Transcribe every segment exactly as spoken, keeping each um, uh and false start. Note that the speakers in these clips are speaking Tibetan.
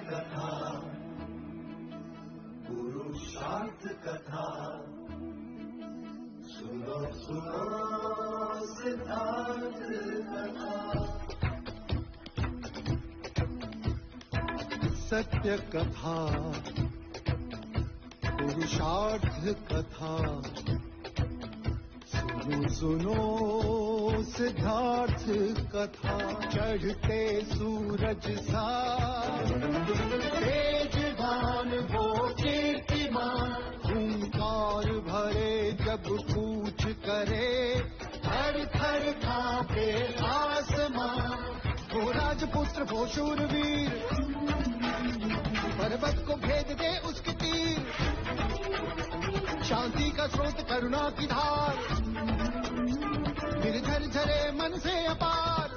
कथा, पुरुषार्थ कथा, सुनो, सुनो सिद्धार्थ कथा। सत्य कथा, पुरुषार्थ कथा, सुनो, सुनो सिद्धार्थ कथा। चढ़ते सूरज सा तेजवान वो कीर्तिमान, हुंकार भरे जब कूच करे, थर थर कांपे आसमां। वो राजपुत्र, वो शूरवीर, पर्वत को भेद दे उसके तीर। शांति का स्रोत, करुणा की धार, निर्झर झरे मन से अपार।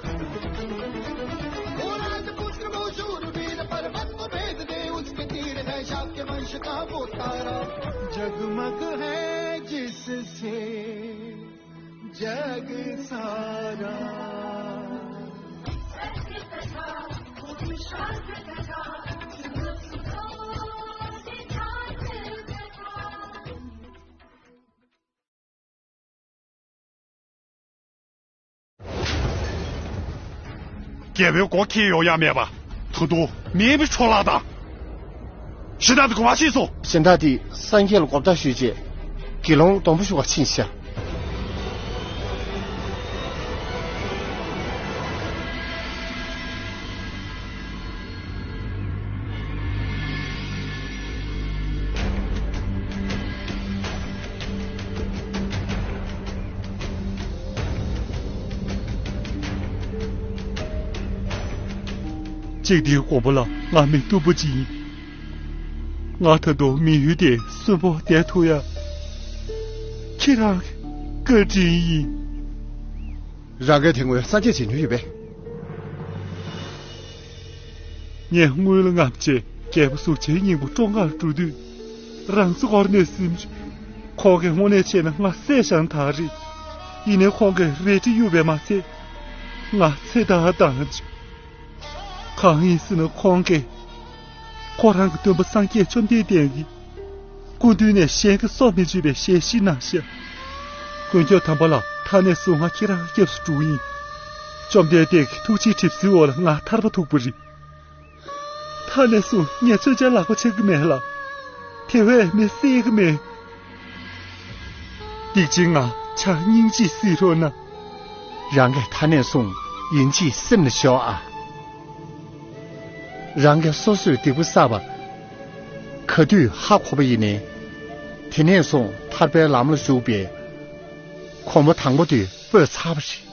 वो राजपुत्र, वो शूरवीर, पर्वत को भेद दे उसके तीर। है शाक्य वंश का वो तारा, जगमग है जिससे जग सारा। རྒྱལ་པོའི་མགོ་འཁྱེར་ཡོང་ཡ་མེད་པ། ད་དུང་མེས་པོའི་འཕྲོ་བརླག་དང་། གཞན་དག་དེ་གོ་བ་ཤེས་སོང་། གཞན་དག་དེ་སངས་རྒྱས་ལ་གོ་བརྡ་ཞུས་རྗེས་དགེ་སློང་སྡོང་པོ་ཞུ་བར་ཕྱིན་ཤག་གཅིག་དེའི་མགོན་པོ་ལ་ང་མི་སྡུག་པོ་ཅིག་ཡིན། ང་ད་དུང་མི་ཡུལ་དེ་གསོན་པོ་བསྡད་ཐུབ་ཡ་ཁྱེད་རང་བཀའ་དྲིན་ཡིན། རང་གིས་དེ་སྔོན་ས་སྐྱེས་བྱེད་མྱོང་ཡོད་པས། ངས་སྔོན་ལ་སྔ་ཕྱི་རྒྱལ་པོ་གཟུགས་ཅན་སྙིང་པོ་བཀྲོངས་ཁར་འགྲོ་དུས་རང་ཚོ་སྐོར་ནས་ཟིན། ཁོང་གིས་དངོས་གནས་བྱས་ན་ང་བསད་བཞག་ན་ད་རེད། ཡིན་ནའི་ཁོང་གིས་རལ་གྲི་གཡུགས་པས་མ་ཚད་ང་ཚེ་ཐར་བཏང་བྱུང་། གང་ཡིན་ཟེར་ན་ཁོང་གིས་ཁོ་རང་གི་སྟོན་པ་སངས་རྒྱས་བཅོམ་ལྡན་འདས་ཀྱི་སྐུ་མདུན་ནས་གཞན་གྱི་སྲོག་མི་གཅོད་པའི་ཞལ་བཞེས་གནང་ཤག་དཀོན་མཆོག་དམ་པ་ལགས། ད་ནས་བཟུང་ང་ཁྱེད་རང་གི་སྐྱབས་སུ་འགྲོ་གི་ཡིན། བཅོམ་ལྡན་འདས་ཀྱི་ཐུགས་རྗེའི་གྲིབ་བསིལ་འོག་ལ་ང་ཐར་པ་ཐུག་པ་རེད། ད་ནས་བཟུང་ངས་མཚོན་ཆ་ལག་པ་ཆག་གི་མེད་ལ། དེ་བས་མི་བསད་གི་མེད། སྡིག་ཅན་ང་ཆ་སྙིང་རྗེས་བསད་རོགས་གནང་། རང་གིས་ད་ནས་བཟུང་ཡིན་གཅིག་སེམས་ལ་ཞོག་ཨ། རང་གིས་སོ་སོས་སྡིག་པ་བསགས་པ་ག་དུས་ཧ་གོ་བ་ཡིན་ནའི། དེ་ནས་བཟུང་ཐར་པའི་ལམ་ལ་ཞུགས་པའི་གོམ་པ་དང་པོ་དེ་སྤོས་ཚར་བ་རེད།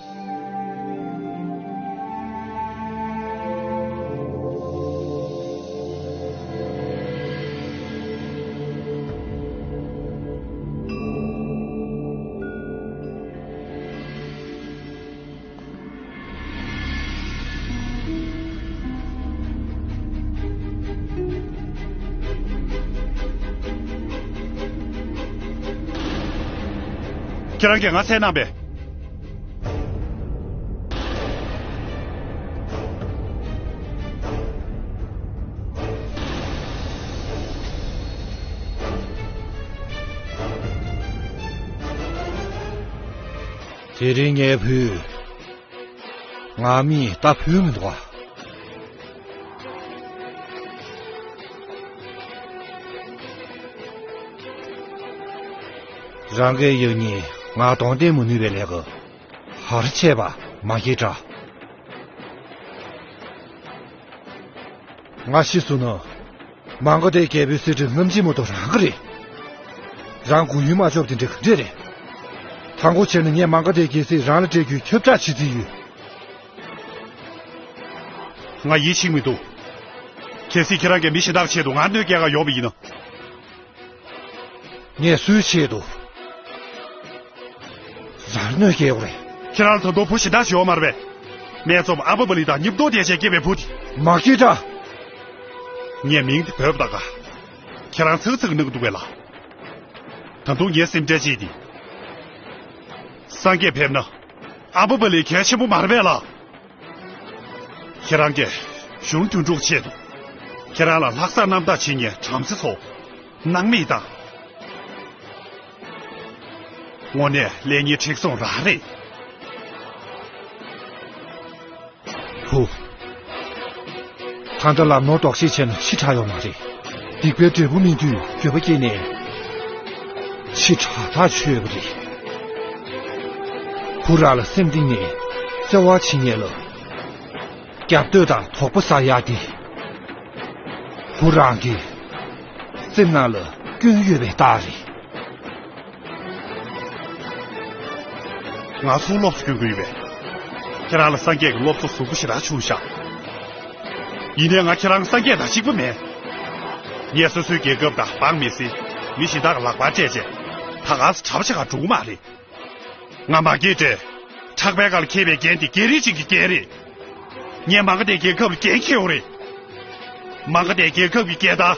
ཁྱེད་རང་གིས་ང་བསད་གནང་པས། དེ་རིང་ངའི་བུས་ང་མིས་ད་བུད་མི་འདུག་ཨ། རང་གི་ཡང་སྙིང་ང་གདོང་བསྟན་མི་ནུས་པའི་ལས་ཀ་ག་རེ་བྱས་པ་མ་སྐྱེས་དྲ། ང་ཤི་སོང་ན། མ་ག་དྷའི་རྒྱལ་པོའི་གསེར་ཁྲི་རྔམ་བརྗིད་མ་གཏོགས་རང་གི་རེད། རང་མགོ་ཡུལ་མ་ཆོག་དེ་འདྲ་ག་འདྲས་རེད། དང་པོ་བྱས་ན་ངས་མ་ག་དྷའི་རྒྱལ་སྲིད་རང་ལ་སྤྲད་རྒྱུའི་ཁྱབ་བསྒྲགས་བྱེད་རྩིས་ཡོད། ང་ཡིད་ཆེས་མི་འདུག་གལ་སྲིད་ཁྱེད་རང་གིས་མི་གཞན་དག་ཆེད་དུ་ང་གནོད་སྐྱེལ་ག་ཡོང་བ་ཡིན་ན། ངས་སུའི་ཆེད་དུ་རང་གནོད་སྐྱེལ་དགོས་རེད། ཁྱེད་རང་ད་དུང་བུ་གཞན་དག་ཞིག་ཡོད་མ་རེད་པས། སྨད་འཚོང་ཨ་པ་པ་ལི་དང་མཉམ་དུ་བསྡད་བྱས་སྐྱེས་པའི་བུ་དེ། མ་སྐྱེས་དྲ། ངས་མིང་དེ་བོས་པ་ད་ག་ཁྱེད་རང་ཚག་ཚག་གནང་གི་འདུག་པས་ལ། ད་དུང་ངའི་སེམས་ཁྲལ་བྱེད་དེ། སངས་རྒྱས་ཕེབས་ན་ཨ་པ་པ་ལི་གལ་ཆེན་པོ་མ་རེད་པས་ལ། ཁྱེད་རང་གིས་གཞུང་དོན་གྲུབ་ཆེད་དུ་ ཁྱེད་རང་ལ་ལྷག་བསམ་རྣམ་དག་བྱེད་མཁན་བྲམ་ཟེ་ཚོ་སྣང་མེད་བཏང་། དངོས་གནས་ལས་ངན་མཁྲེགས་བཟུང་རང་རེད། ཧུ། ད་ལྟ་ལམ་ནོར་ལྡོག་ཤེས་བྱས་ན་ཕྱི་དྲག་ཡོད་མ་རེད། སྡིག་པའི་འབྲས་བུ་སྨིན་དུས་འགྱོད་པ་སྐྱེས་ནས་ཕྱི་དྲག་ཐག་ཆོད་པ་རེད། བུ་རང་ལ་སེམས་གཏིང་ནས་བརྩེ་བ་བྱེད་མཁན་ལ་རྒྱབ་གཏོད་དང་དོགས་པ་ཟ་ཡག་འདི། བུ་རང་གི་སེམས་ནང་ལ་སྐྱོན་ཡོད་པའི་རྟགས་རེད། ང་ཚོ་སློབ་གསོ་སྐྱོན་གྱི་ཡོད་པས། ཁྱེད་རང་ལ་སངས་རྒྱས་ཀྱི་སློབ་གསོ་གཟུགས་པོ་ཞེ་དྲག་ཆུང་ཤག་ཡིན་ནའི་ང་ཁྱེད་རང་སངས་རྒྱས་དང་གཅིག་པ་མེད། ངས་སོ་སོའི་རྒྱལ་ཁབ་དང་འབངས་མི་སེར་མི་གཞན་དག་གི་ལག་པར་སྤྲད་རྗེས་ད་ག་སེ་གྲྭ་པ་ཆགས་ག་འགྲོ་གི་མ་རེད། ང་མ་སྐྱེས་དུས་ཁྲག་པའི་ཁ་ལ་འཁྱེར་བའི་རྒྱན་དེ་རྒྱལ་རིགས་ཅིག་གི་རྒྱན་རེད། ངས་མ་ག་དྷའི་རྒྱལ་ཁབ་ལ་འགན་འཁྱེར་ཡོད་རེད། མ་ག་དྷའི་རྒྱལ་ཁབ་ཀྱི་རྒྱལ་དར་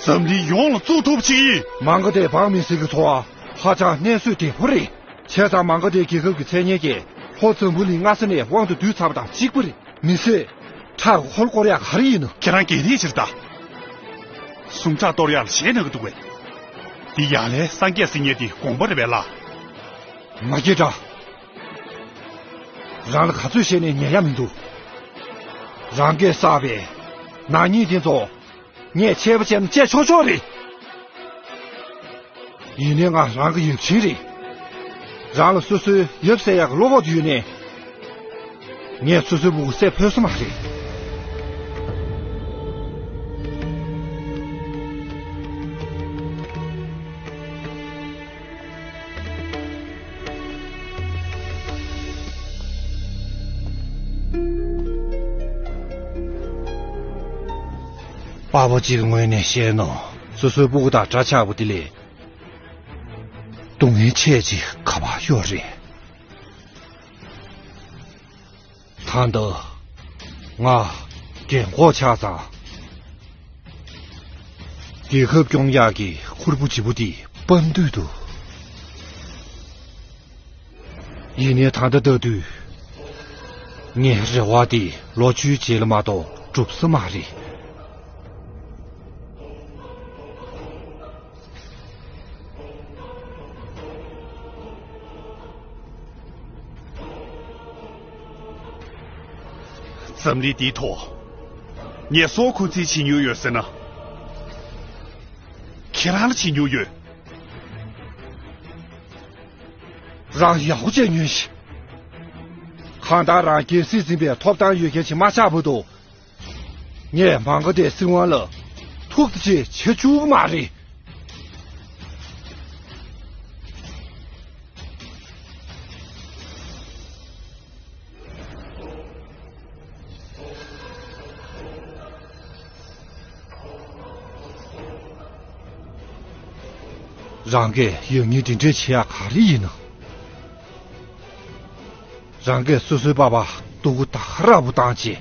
འཛམ་གླིང་ཡོངས་ལ་བཙུགས་ཐུབ་པ་ཅིག་ཡིན། མ་ག་དྷའི་འབངས་མི་སེར་གྱི་འཚོ་བ་ཧ་ཅང་གནས་ཚུལ་བདེ་པོ་རེད། བྱས་ཙང་མ་ག་དྷའི་རྒྱལ་ཁབ་ཀྱི་མཚན་སྙན་གྱིས་ལྷོ་འཛམ་བུ་གླིང་སྔ་ས་ནས་དབང་དུ་བསྡུས་ཚར་བ་དང་གཅིག་པ་རེད། མི་སེར་ཁྲག་གི་ཧོལ་སྐོར་ཡག་ག་རེ་ཡིན་ནམ། ཁྱེད་རང་རྒྱལ་རིགས་ཅིག་རེད་ད། སུམ་ཁྲག་གཏོར་ཡག་ལ་ཞེད་སྣང་གི་འདུག་གས། འདི་ཡ་ལན་སངས་རྒྱས་ཟེར་མཁན་དེ་དགོངས་པ་རེད་པས་ལགས། མ་སྐྱེས་དགྲ། རང་ལ་ག་ཚོད་བཤད་ནའི་ཉན་ཡག་མི་འདུག་རང་གིས་བསགས་པའི་ནག་ཉེས་དེ་ཚོ་ངས་ཆད་པ་བཅད་ན་བཅད་ཆོག་ཆོག་རེད། ཡིན་ནའི་ང་རང་གི་ཡབ་ཆེན་རེད། རང་ལ་སོ་སོའི་ཡབ་ཟེར་ཡག་གི་བློ་ཁོག་དེ་ཡོད་ནའི། ངས་སོ་སོའི་སྤུ་གུ་བསད་ཕོད་ས་མ་རེད། པ་ཕ་གཅིག་གི་ངོས་ནས་བཤད་ན་སོ་སོའི་སྤུ་གུ་དང་འདྲ་ཆགས་པ་དེ་ལས་སྡུག་བསྔལ་ཆེ་ཅིག་ག་པར་ཡོད་རེད། ད་ལྟ་ང་རྒན་གོག་ཆགས་ཙང་། རྒྱལ་ཁབ་སྐྱོང་ཡག་གི་ཁུར་པོ་ལྗིད་པོ་འདི་སྤར་འདོད་འདུག་ཡིན་ནའི་ད་ལྟ་ལྟ་དུས་ངའི་རེ་བ་འདི་ལོ་བཅུའི་རྗེས་ལ་མ་གཏོགས་འགྲུབ་ས་མ་རེད། འཛམ་གླིང་འདིའི་ཐོག་ངས་སྲོག་འཁོར་རྩིས་བྱེད་མྱོང་ཡོད་ཟེར་ན། ཁྱེད་རང་ལ་བྱེད་མྱོང་ཡོད། རང་ཡག་པོ་བྱས་ཉོན་ཞིག་གང་ལྟར་རང་རྒྱལ་སྲིད་འཛིན་པའི་ཐོབ་ཐང་ཡོད་མཁན་ཞིག་མ་ཆགས་བར་དུ། ངས་མ་ག་དྷའི་སྲིད་དབང་ལ་ཐུགས་རྗེ་ཆེ་བྱེད་བཅུག་གི་མ་རེད། རང་གིས་ཡང་སྙིང་འདི་འདྲས་བྱེད་ཡག་ག་རེ་ཡིན་ནམ། རང་གིས་སོ་སོའི་པ་ཕ་སྡུག་པོ་ད་ག་རང་པོ་བཏང་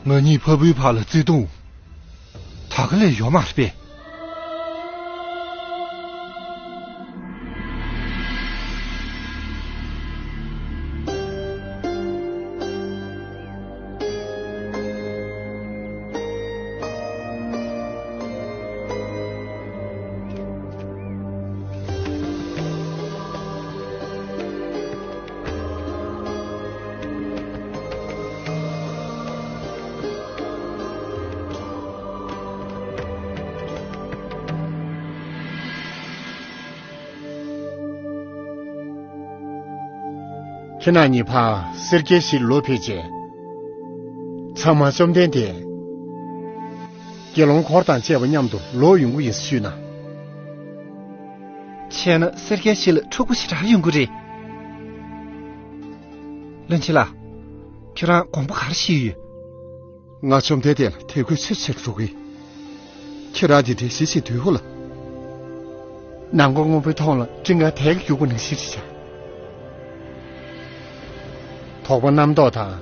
བྱས། ང་གཉིས་ཕ་བུའི་བར་ལ་བརྩེ་དུང་ད་ག་ལས་ཡོད་མ་རེད་པས། ཁྱེད་རྣམ་གཉིས་ཕར་སེར་སྐྱའི་གཞིས་ལ་ལོག་ཕེབས་རྗེས། ཚང་མ་བཅོམ་ལྡན་འདས་དགེ་སློང་འཁོར་དང་བཅས་པ་མཉམ་དུ་ལོག་ཡོང་གི་ཡིན་ཞུས་ན། བྱས་ན་སེར་སྐྱའི་གཞིས་ལ་འཁྲུག་པ་ཞེ་དྲག་ཡོང་གི་རེད། བློན་ཆེན་ལགས། ཁྱེད་རང་དགོངས་པ་ག་རེ་བཞེས་ཡོད། ང་བཅོམ་ལྡན་འདས་ལ་དད་གུས་ཆེ་ཆེར་འགྲོ་གི། ཁྱེད་རང་འདི་འདྲའི་ཞི་ཞིང་དུལ་བོ་ལ། ནམ་མཁའ་སྔོན་པོའི་མཐོངས་ལ་སྤྲིན་དཀར་དལ་གྱིས་རྒྱུག་པ་ནང་བཞིན་རེད་བྱ། དོགས་པ་རྣམ་རྟོག་དང་།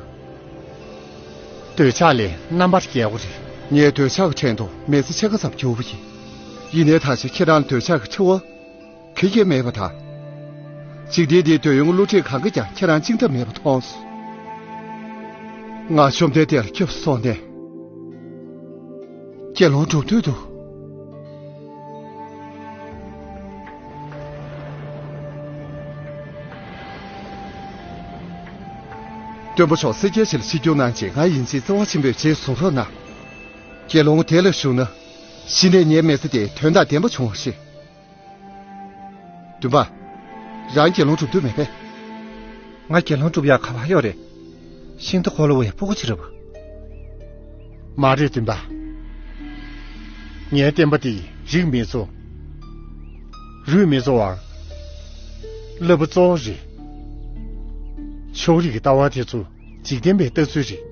འདོད་ཆགས་ལས་རྣམ་པར་རྒྱལ་བ་རེད། ངས་འདོད་ཆགས་ཀྱི་ཕྲན་དུ་མི་ཚེ་ཕྱེད་ཀ་ཙམ་བསྒྱུར་བ་ཡིན། ཡིན་ནའི་ད་ཆ་ཁྱེད་རང་འདོད་ཆགས་ཀྱི་འཁྲི་བ། ག་གེ་མེད་པ་དང་། འཇིག་རྟེན་འདིའི་འདོད་ཡོན་གྱི་བསླུ་བྲིད་གང་གིས་ཀྱང་ཁྱེད་རང་བཅིངས་ཐབས་མེད་པ་མཐོང་སོང་། ང་བཅོམ་ལྡན་འདས་ལ་སྐྱབས་སུ་སོང་ནས་ དགེ་སློང་གྲུབ་འདོད་འདུག་སྟོན་པ་མཆོག་སེར་སྐྱའི་ཞལ་ལ་ཆིབས་བསྒྱུར་གནང་རྗེས། ང་ཡིན་ཅིང་བརྩེ་བ་ཆེན་པོས་རྗེས་བཟུང་རོགས་གནང་། དགེ་སློང་དེ་ལ་ཞུགས་ན། གཞི་ནས་ངའི་མི་ཚེ་དེ་དོན་དང་ལྡན་པ་བྱུང་བ་རེད། འདུན་པ། རང་དགེ་སློང་གྲུབ་འདོད་མེད་པས། ང་དགེ་སློང་སྒྲུབ་ཡག་ག་པར་ཡོད་རེད། ཤིང་རྟ་འཁོར་ལོ་བའི་སྤུ་གུ་ཅིག་རེད་པ། མ་རེད་འདུན་པ། ངའི་བསྟན་པ་འདི་རིགས་མི་གཙོ། རུས་མི་གཙོ་བར། བསླབ་པ་གཙོ་བོ་རེད། ཕྱོགས་རིས་ཀྱི་ལྟ་བ་དེ་ཚོ་འཇིག་རྟེན་པའི་ལྟ་ཚུལ་རེད།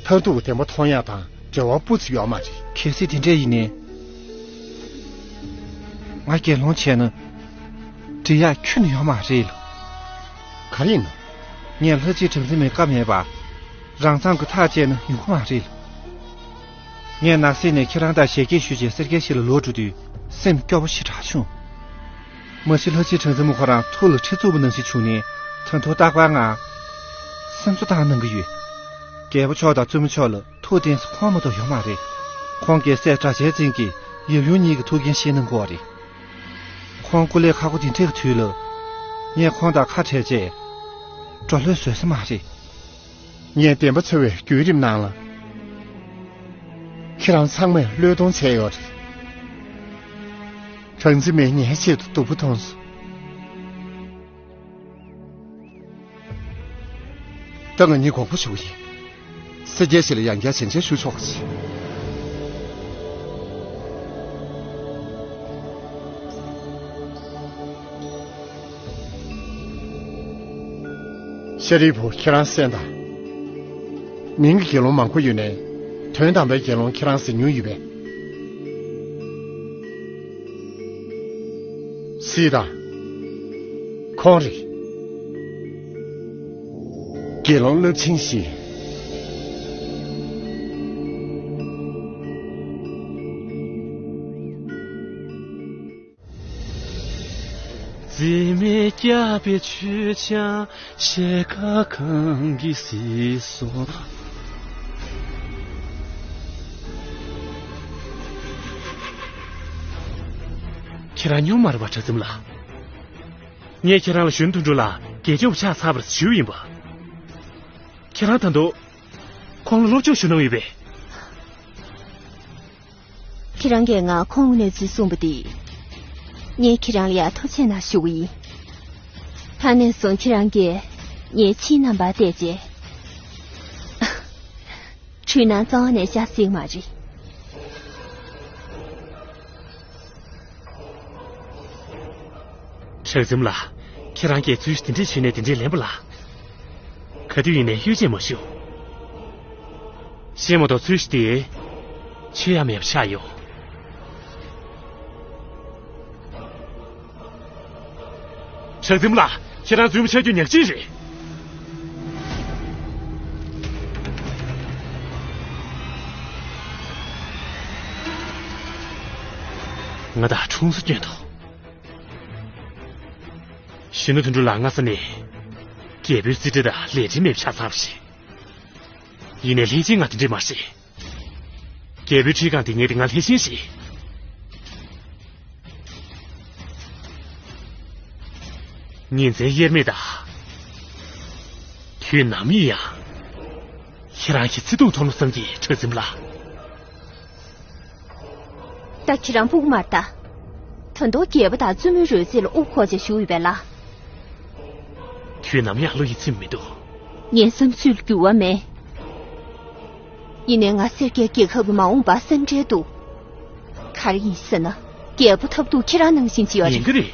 མཐར་ཐུག་བདེན་པ་མཐོང་ཡག་དང་འབྲེལ་བ་སྤུ་ཙམ་ཡོད་མ་རེད། གལ་སྲིད་དེ་འདྲས་ཡིན་ནའི། ང་དགེ་སློང་བྱས་ན་འགྲིག་ཡག་ཁྱོན་ནས་ཡོད་མ་རེད་ལ། ག་རེ་ཡིན་ནམ། ངས་ལྷ་གཅིག་གྲངས་འཛིན་མའི་བཀའ་མེད་པར་རང་མཚང་གི་ཐག་བཅད་ན་ཡོང་གི་མ་རེད་ལ། ངས་ནགས་གསེབ་ནས་ཁྱེད་རང་དང་ཞལ་གྱེས་ཞུས་རྗེས་སེར་སྐྱའི་ཞིང་ལ་ལོག་འགྲོ་དུས་སེམས་སྐྱོ་པོ་ཞེ་དྲག་བྱུང་། མ་གཞི་ལྷ་གཅིག་གྲངས་འཛིན་མ་ཁོ་རང་ཐུགས་ལ་ཁྲི་བཙུགས་པ་ནང་བཞིན་བྱུང་ནས་ད་དུང་རྟག་པར་ང་སེམས་གསོ་བཏང་གནང་གི་ཡོད། རྒྱལ་པོ་མཆོག་དང་བཙུན་མོ་མཆོག་ལ་ཐུགས་བརྟན་ས་ཁོང་མ་གཏོགས་ཡོད་མ་རེད། ཁོང་གི་སྲས་སྒྲ་གཅན་འཛིན་གྱིས་ཡབ་ཡུམ་གཉིས་ཀྱི་ཐུགས་འགན་བཞེས་གནང་དགོས་པ་རེད། ཁོང་སྐུ་ལས་ཁག་པོ་དེ་འདྲའི་དུས་ལ། ངས་ཁོང་དང་ཁ་བྲལ་རྗེས་འགྲོ་ལྷོད་བཟོད་ས་མ་རེད། ངས་བདེན་པ་འཚོལ་བའི་བརྒྱུད་རིམ་ནང་ལ། ཁྱེད་རང་ཚང་མས་བློས་གཏོང་བྱས་ཡོད་རེད། གྲངས་འཛིན་མས་ངའི་ཆེད་དུ་སྡུག་པོ་མཐོང་སོང་། ད་ང་གཉིས་དགོངས་པ་ཞུ་གི་ཡིན། སེར་སྐྱའི་ཞལ་ལ་ཡང་བསྐྱར་ཞལ་མཇལ་ཞུ་ཆོག་གི། ཤཱ་རིའི་བུ། ཁྱེད་རང་གསན་དང་། མིང་གི་དགེ་སློང་མང་པོ་ཡོད་ནའི། དོན་དམ་པའི་དགེ་སློང་ཁྱེད་རང་གཟིགས་མྱོང་ཡོད་པས། གཟིགས་དང་། ཁོང་རེད། དགེ་སློང་རླབས་ཆེན་ཞིག། འཛིན་མའི་སྐྱབས་པའི་མཆོད་ཆང་ཞལ་དཀར་གང་གིས་བཟི་སོང་། ཁྱེད་རང་སྨྱོ་མ་རེད་པ། གྲགས་འཛིན་ལགས། ངས་ཁྱེད་རང་ལ་གཞོན་དོན་གྲུབ་ལགས་རྒྱལ་སྐྱོབ་ཆགས་ཚར་བ་རེད་ཞུས་ཡིན་པ། ཁྱེད་རང་ད་དུང་ཁོང་ལ་སློབ་སྦྱོང་ཞུ་གནང་ཡོད་པས། ཁྱེད་རང་གིས་ང་ཁོང་གི་གནས་ཚུལ་གསུངས་པ་དེས། ངས་ཁྱེད་རང་ལ་ཡང་ཐུགས་རྗེ་གནང་ཞུ་གི་ཡིན། ད་ནས་བཟུང་ཁྱེད་རང་གིས་ངའི་ཕྱིའི་རྣམ་པར་བལྟས་རྗེས། འཁྲུལ་སྣང་རྩ་བ་ནས་བཞག་སྲིད་མ་རེད། གྲགས་འཛིན་ལགས། ཁྱེད་རང་གིས་ཚུལ་དེ་འདྲས་བྱས་ནས་དེ་འདྲས་ལན་པ་ལ། ག་དུས་ཡིན་ནའི་གཡོ་ཅན་མ་ཞུ། ཤེས་མ་གཏོགས་ཚུལ་དེ་ཆོས་ཡ་མེད་པ་ཆགས་ཡོང་། གྲགས་འཛིན་ལགས། ཁྱེད་རང་རྫུན་མ་ཆགས་རྒྱུ་ཉག་གཅིག་རེད། ང་དང་ཁྲུང་ས་སྐྱོན་དོ། གཞོན་ནུ་དོན་གྲུབ་ལགས་སྔ་ས་ནས་རྒྱལ་པོའི་རྩིས་ཁྲ་དང་ལས་འབྲེལ་མེད་པ་ཆགས་ཚར་བ་རེད། ཡིན་ནའི་ལྷས་སྦྱིན་ང་དེ་འདྲས་མ་རེད། རྒྱལ་པོའི་ཁྲིམས་ཁང་དེ་ངའི་རིགས་ང་ལྷས་སྦྱིན་རེད། ཉིན་མཚན་དབྱེར་མེད་དང་། དུས་ནམ་ཡིན་ཡང་། ཁྱེད་རང་གི་བརྩེ་དུང་མཐོང་ལོ་བསམ་གྱི་གྲགས་འཛིན་ལགས། ད་ཁྱེད་རང་སྤུ་གུ་མ་རེད་ད། ད་དུང་རྒྱལ་པོ་དང་བཙུན་མོའི་རོལ་རྩེད་ལ་དབུ་འཁོར་བྱས་བཞུགས་ཡོད་པས་ལགས། དུས་ནམ་ཡང་བློ་ཡིད་ཚིམ་མི་འདུག་ངའི་བསམ་ཚུལ་ལ་འགྱུར་བ་མེད། ཡིན་ནའི་ང་སེར་སྐྱའི་རྒྱལ་ཁབ་ཀྱི་མ་འོངས་པ་སེམས་ཁྲལ་འདུག་ག་རེ་ཡིན་ཟེར་ན། རྒྱལ་པོ་ཐབས་སྡུག་ཁྱེད་རང་ནང་བཞིན་ཅིག་ཡོད་རེད། ཡིན་གྱི་རེད།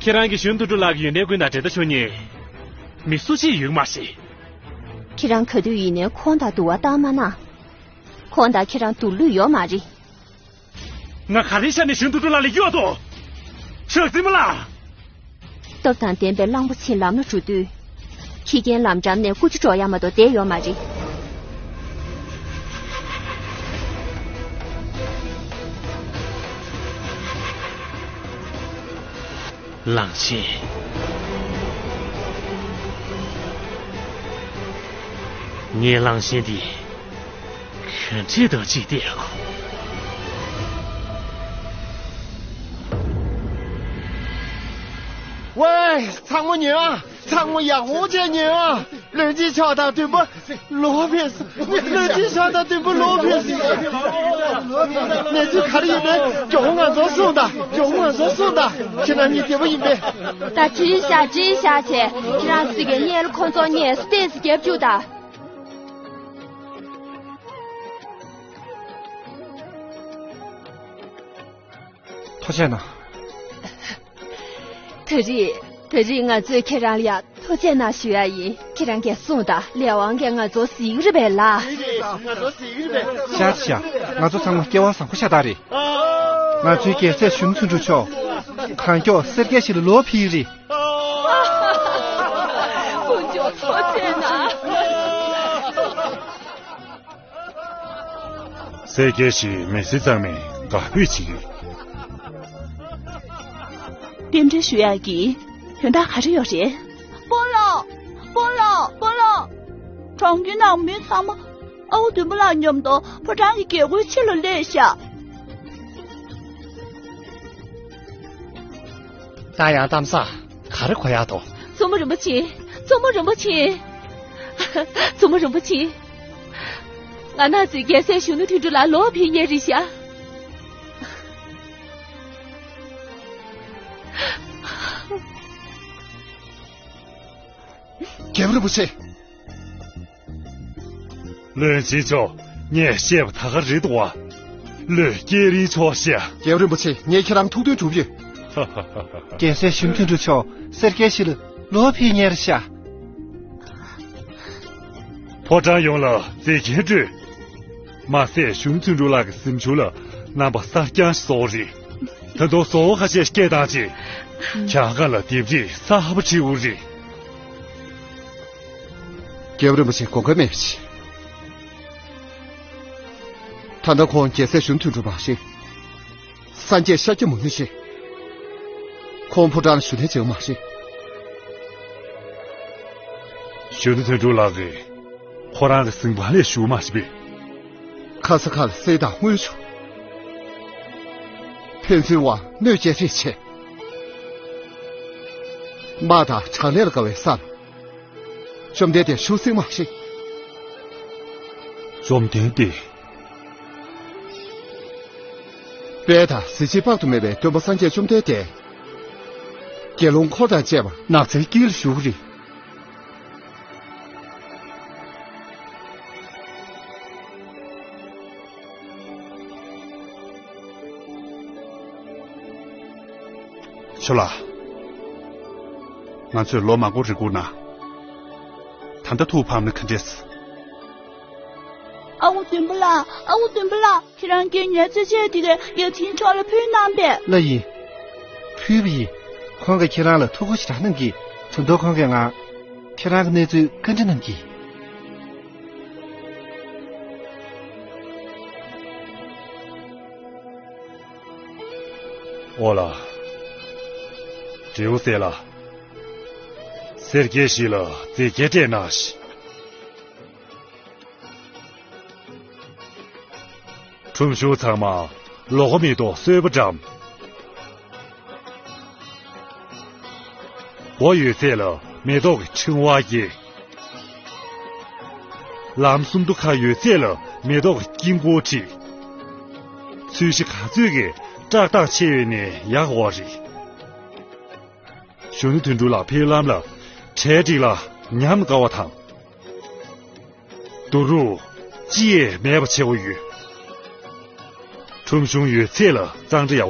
ཁྱེད་རང་གིས་གཞོན་དོན་གྲུབ་ལགས་ཀྱི་ཡོན་ཏན་ཀུན་དང་འབྲེལ་ཟླ་ཆོད་མཁན་མི་སུ་གཅིག་ཡོད་མ་རེད། ཁྱེད་རང་ག་དུས་ཡིན་ནའི་ཁོང་དང་དུ་བ་བཏང་མ་གནང་། ཁོང་དང་ཁྱེད་རང་སྡུག་ལུས་ཡོད་མ་རེད། ང་ག་རེའི་ཆ་ནས་གཞོན་དོན་གྲུབ་ལགས་ལ་གཡོ་དོ། གྲགས་འཛིན་མ་ལགས། སྟོབས་དང་ལྡན་པའི་གླང་པོ་ཆེ་ལམ་ལ་འགྲོ་དུས། ཁྱི་རྒན་ལམ་འགྲམ་ནས་ཀུ་ཅོ་སྒྲོག་ཡག་མ་གཏོགས་བསྡད་ཡོད་མ་རེད། གླང་ཆེན། ངའི་གླང་ཆེན་འདི། དོན་ཁྲིད་དང་ཅིག་བལྟས་གོ། ཝེ། ཚང་མ་ཉོན་ཨ། ཚང་མ་ཡག་པོ་བྱས་ཉོན་ཨ། བློན་ཆེན་མཆོག་དང་མགྲོན་པོ་ལོག་ཕེབས་སོང་། བློན་ཆེན་མཆོག་དང་མགྲོན་པོ་ལོག་ཕེབས་སོང་། གནས་ཚུལ་ག་རེ་ཡིན་མིན་མགྱོགས་པོ་ང་ཚོར་གསུངས་དང་། མགྱོགས་པོ་ང་ཚོར་གསུངས་དང་། ཁྱེད་རང་གཉིས་བདེ་པོ་ཡིན་པས། ད་བྲིས་བཞག་བྲིས་བཞག་བྱས། ཁྱེད་རང་ཚོས་ཀྱི་སྔོན་ལ་ཁོང་ཚོ་ངས་སུ་ཏོག་ཙམ་རྒྱབ་བཅུག་དང་། ཐུགས་རྗེ་གནང་། ད་རེས། ད་རེས་ང་ཚོས་ཁྱེད་རང་ལ་ཡང་ཐུགས་རྗེ་གནང་ཞུ་ཡ་ཡིན། ཁྱེད་རང་གིས་གསུངས་དང་། ལས་དབང་གིས་ང་ཚོ་གཟིགས་རེད་པས་ལགས། ཤག་ཤག་ང་ཚོ་ཚང་མ་སྐྱེ་བ་བཟང་པོ་ཤ་སྟག་རེད། ང་ཚོའི་རྒྱལ་སྲས་གཞོན་ནུ་དོན་གྲུབ་མཆོག་གང་མགྱོགས་སེར་སྐྱའི་གཞིས་ལ་ལོག་ཕེབས་ཀྱི་རེད། དཀོན་མཆོག་ཐུགས་རྗེ་གནང་། སེར་སྐྱའི་གཞིས་མི་སེར་ཚང་མས་དགའ་འབོད་བྱེད་ཀྱི་ཡོད། རྟེན་འབྲེལ་ཞུ་ཡག་གི་དོན་དག་ག་རེ་ཡོད་རེད། དཔོན་ལགས། དཔོན་ལགས། དཔོན་ལགས། གྲོང་ཁྱེར་ནང་མི་ཚང་མ་ཨ་ཁུ་བདུན་པོ་ལགས་མཉམ་དུ་ཕོ་བྲང་གི་རྒྱལ་སྒོའི་ཕྱི་ལ་སླེབས་ཤག་ད་ཡང་གཏམ་བཟང་ག་རེ་གོ་ཡག་འདུག་མཚོ་མོ་རིན་པོ་ཆེ། མཚོ་མོ་རིན་པོ་ཆེ། མཚོ་མོ་རིན་པོ་ཆེ། ང་རང་ཚོའི་རྒྱལ་སྲས་གཞོན་ནུ་དོན་གྲུབ་ལགས་ལོག་ཕེབས་ཡས་རེད་ཤག་རྒྱལ་པོ་རིན་པོ་ཆེ། བློན་ཆེན་མཆོག་ངས་བཤད་པ་ད་ག་རེད་འདུག་བ། བློས་སྐྱེལ་རིན་ཆོག་ཤག་རྒྱལ་པོ་རིན་པོ་ཆེ། ངས་ཁྱེད་རང་ཐུགས་མཐུན་གྲུབ་ཡོད། རྒྱལ་སྲས་གཞོན་ནུ་དོན་གྲུབ་མཆོག་སེར་སྐྱའི་གཞིས་ལ་ལོག་ཕེབས་ཉེར་ཤག་ཕོ་བྲང་ཡོངས་ལ་མཛེས་རྒྱན་སྤྲོས། མ་ཟད་གཞོན་ནུ་དོན་གྲུབ་ལགས་ཀྱི་གཟིམ་ཆུང་ལ་རྣམ་པ་གསར་རྐྱང་ཞིག་བཟོ་བ་རེད། ད་དུང་བཟོ་བ་ཁ་ཤས་སྐྱེལ་བཏང་རྗེས། གྱང་ཁ་ལ་ལྡེབས་རིས་གསར་པ་བྲིས་དགོས་རེད། རྒྱལ་པོ་རིན་པོ་ཆེ་དགོངས་འགལ་མེད་པ་བྱེད། ད་ལྟ་ཁོང་རྒྱལ་སྲས་གཞོན་ནུ་དོན་གྲུབ་མ་ཤེས། སངས་རྒྱས་ཤཱཀྱ་མུ་ནེ་ཤེས། ཁོང་ཕོ་བྲང་ལ་བཞུགས་གནས་བྱེད་མ་ཤེས། གཞོན་ནུ་དོན་གྲུབ་ལགས་ཀྱིས་ཁོ་རང་གི་གཟིམ་ཁང་ལ་བཞུགས་མ་ཤེས་པས། ཁ་ས་ཁ་ལ་གསེར་དང་དངུལ་བྱུགས། ཕན་ཚུན་དབར་གནོད་སྐྱེལ་རེས་བྱས། དམག་དང་དྲག་ལས་ལ་དགའ་བའི་སར། བཅོམ་ལྡན་འདས་བཞུགས་གཟིགས་མ་ཤེས། བཅོམ་ལྡན་འདས། དཔལ་དང་གཟི་བརྗིད་དཔག་ཏུ་མེད་པའི་སྟོན་པ་སངས་རྒྱས་བཅོམ་ལྡན་འདས། དགེ་སློང་འཁོར་དང་བཅས་པ་ནགས་ཚལ་དཀྱིལ་ལ་བཞུགས་རེད། ཆོས་ལགས། ང་ཚོས་ལོ་མང་པོ་རེ་སྒུག་ན། ད་ལྟ་ཐུགས་ཕམ་ན་ག་འདྲས། ཨ་ཁུ་བདུན་པོ་ལགས། ཨ་ཁུ་བདུན་པོ་ལགས། ཁྱེད་རང་གིས་ངའི་རྩེད་ཆས་དེ་ག་ཡབ་ཆེན་མཆོག་ལ་ཕུལ་གནང་པས། ལགས་ཡིན། ཕུལ་བ་ཡིན། ཁོང་གིས་ཁྱེད་རང་ལ་ཐུགས་ཁུར་ཞེ་དྲག་གནང་གིས། ད་དུང་ཁོང་གིས་ང་། ཁྱེད་རང་གི་གནས་ཚུལ་བཀའ་འདྲི་གནང་གིས། ཨོ་ལ། དྲེའུ་སེ་ལ། སེར་སྐྱའི་གཞིས་ལ་མཛེས་རྒྱན་སྤྲས་གནང་ཞིག་ཁྲོམ་གཞུང་ཚང་མ་ལོ་མགོ་མེ་ཏོག་གསོལ་བ་བཀྲམ། སྒོ་ཡོད་ཚད་ལ་མེ་ཏོག་གི་ཕྲེང་བ་རྒྱས། ལམ་སུམ་མདོ་ཁ་ཡོད་ཚད་ལ་མེ་ཏོག་གི་དཀྱིལ་འཁོར་བྲིས། ཚོས་གཞི་ག་ཚོད་ཀྱིས་བཀྲག་མདངས་ཆེ་བས་ནས་ཡག་གོ་རེད། གཞོན་ནུ་དོན་གྲུབ་ལགས་ཕེབས་ལམ་ལ་གྲལ་སྒྲིག་ལ་ཉམས་དགའ་བ་དང་། བསྡུ་རུབ་ཅི་ཡས་མེད་པ་བྱེད་དགོས་ཡོད། ཁྲོམ་གཞུང་ཡོད་ཚད་ལ་གཙང་སྦྲ་ཡག་